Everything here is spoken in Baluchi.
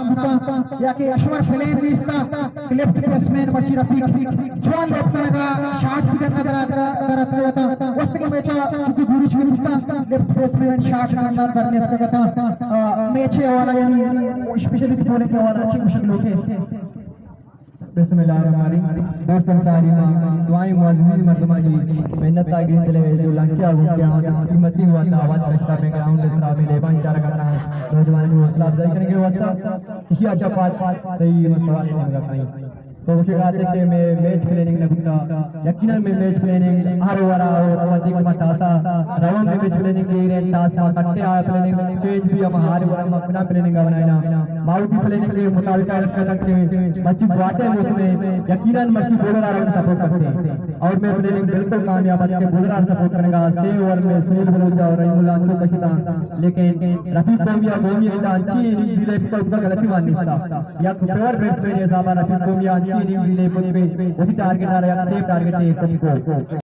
بوتاں یا کہ اشمر پلین نیستا کہ لیفٹ بیٹسمین مرچی رفیق جوان لیب کنگا شاٹ بھی ڈنگا در در در اتکگا۔ وقت کہ میچا چونکہ دوری شروع بوتا، لیفٹ بیٹسمین شاٹ کنگا در نیتکگا۔ میچ حوالہ یعنی اسپیشلی بولنگ حوالہ اچھی مشکل ہوتے۔ بسم اللہ الرحمن الرحیم۔ دوستاں، ساری ما دعائیں معززین مردمانی محنت آگے چلے جو لنکیا ہو گیا، قیمتی ہوا تھا، آواز رشتہ میں گراؤنڈ اس طرح میں لیبان چارہ کرنا، نوجوانوں کی حوصلہ افزائی کرنے کے واسطے۔ اسی اچھا پاس صحیح مسئلہ نہیں لگا کہیں۔ تو اسے کہتے کہ میں میچ پلاننگ نہ بکتا، یقیناً میں match planning Hare over a اور اوور دیکھ کے میں تھا رواں میں میچ پلاننگ دے رہے تھا، کٹے آ پلاننگ چینج بھی ہم ہر اوور ہم اپنا پلاننگ بنائے نا۔ ماؤ کی پلاننگ کے مطابق آ رکھا تھا کہ مچی گواتے موسم میں یقیناً مچی بولر آ رہے سپورٹ کرتے ہیں اور میں پلاننگ بالکل کامیاب ہے کہ بولر آ سپورٹ کرنے کا۔ سے اوور میں سنیل بلوچ اور رحیم اللہ انچو کشتا، لیکن رفیق قومی اور قومی انچی اننگ دیلے پکا غلطی مان نہیں تھا۔ یک پیور بیٹسمین ءِ حساب ءَ رفیق قومی ءَ انچیں اننگز لیب کت کہ وتی ٹارگٹ ءَ را یک سیف ٹارگٹے کت کو۔